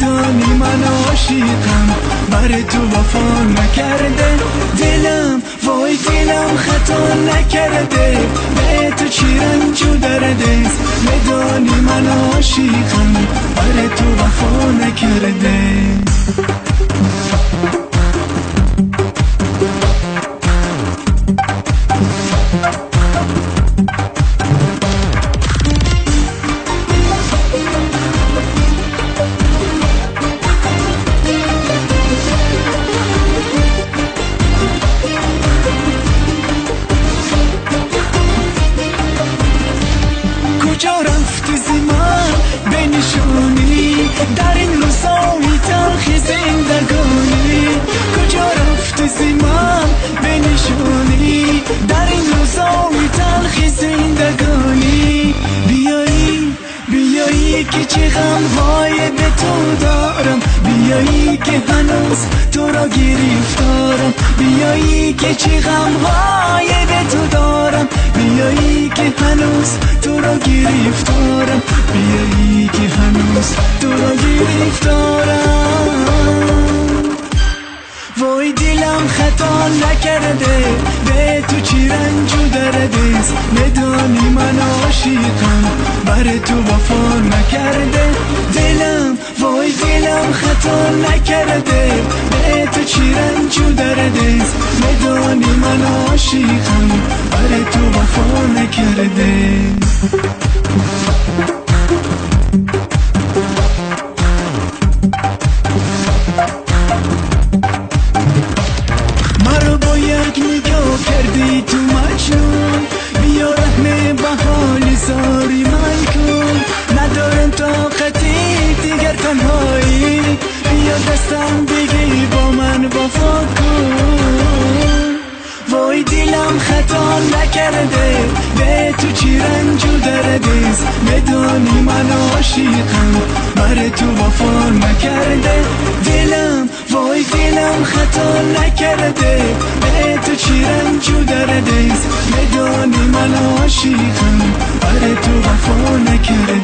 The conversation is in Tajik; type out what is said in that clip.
медонӣ ман ошиқам, бар ту вафо накарда. Дилам вой дилам хато накарда, ба ту чӣ ранҷу дардест. Медонӣ ман ошиқам, бар ту вафо накарда. Куҷо рафти зи ман бенишонӣ, дар ин рӯзҳои талхи зиндагонӣ. Куҷо рафти зи ман бенишонӣ, дар ин рӯзҳои талхи зиндагонӣ. Биёӣ, биёӣ ки чӣ ғамҳое ба ту дорам, биёӣ ки ҳанӯз туро гирифторам. Биёӣ ки чӣ ғамҳое ба ту дорам, биёӣ ки ҳанӯз туро гирифторам. Биёӣ ки ҳанӯз туро гирифторам. Вой дилам хато накарда, ба ту чӣ ранҷу дардест. Медонӣ ман ошиқам, бар ту вафо накарда. Дилам вой дилам хато накарда, ба ту чӣ ранҷу дардест. Медонӣ ман ошиқам, бар ту вафо накарда. Маро бо як нигоҳ кардӣ ту маҷнун, биё раҳм ба ҳоли зори ман кун. Надорам тоқати дигар танҳоӣ, биё дастам бигир бо ман вафо кун. Вой дилам хато накарда, ба ту чӣ ранҷу дардест. Медонӣ ман ошиқам, бар ту вафо накарда. Дилам вой дилам хато накарда, ба ту чӣ ранҷу дардест. Медонӣ ман ошиқам, бар ту вафо накарда.